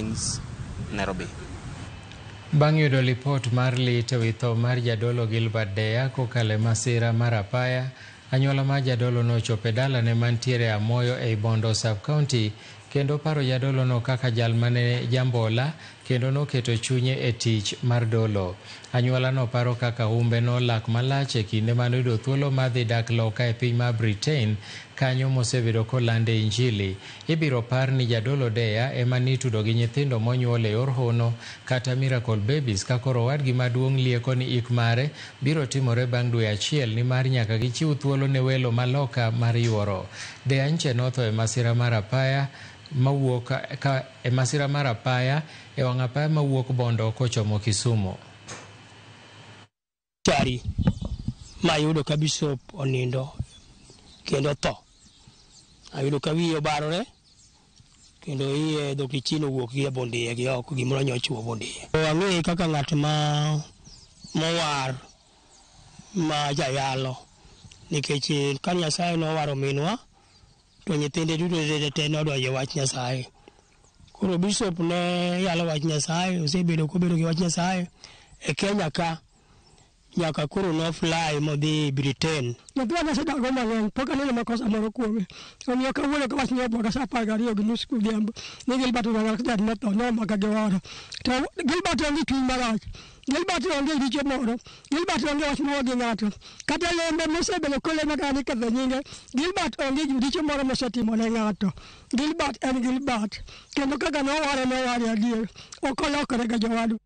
Siblings, Nairobi. Bang' yudo lipot mar lit ewi tho mar jadolo Gilbert Deya kokalo e masira mar apaya, anyuola mar jadolo nochopo e dalane mantiere Amoyo ei Bondo Sub-County kendo paro jadolono kaka jal mane jambola kendo noketo chunye e tich mar dolo. Anyuolano paro kaka humbe nolak malach e kinde mane oyudo thuolo mar dhi dak loka e piny mar Britain kanyo mosebedo kolande injili. Ibiro par ni jadolo Deya ema nitudo gi nyithindo monyuol e yor hono kata miracle babies ka koro owadgi maduong' lieko ni ik mare biro timore bang' dwe achiel nimar nyaka gichiw thuolo ne welo ma loka mar yuoro. Deya nche notho e masira mar apaya mawuok ka e masira mar apaya e wang' apaya mawuok Bondo kochomo Kisumu. Chari mayudo ka bishop onindo kendo tho. Ayudo ka wiye obarore kendo iye dhok chino owuok gi e bondiye gi oko gimoro nyochuo bondiye. Ang'eye kaka ng'at ma mowar ma jayalo nikech ka Nyasaye nowaro minwa to nyithinde duto te nodonjo e wach Nyasaye. Koro bishop ne yalo wach Nyasaye, osebedo kobedo gi wach Nyasaye e Kenya ka nyaka koro no fly modhi Britain. Nyathina nasedago mang'eny, pok aneno makosa moro kuome. Omiyo kawuono ka wach ni obwoga sa 12:30 odhiambo ni Gilbert Onyango accident motho nomaka gi wuoro. To Gilbert onge chuny marach. Gilbert onge richo moro. Gilbert onge wach moro gi ng'ato. Kata lembe mosebedo kolemo kaka niketho nyinge, Gilbert onge richo moro mosetimo ne ng'ato. Gilbert en Gilbert. Kendo kaka noware noware adier. Ok olokore ga jowadu.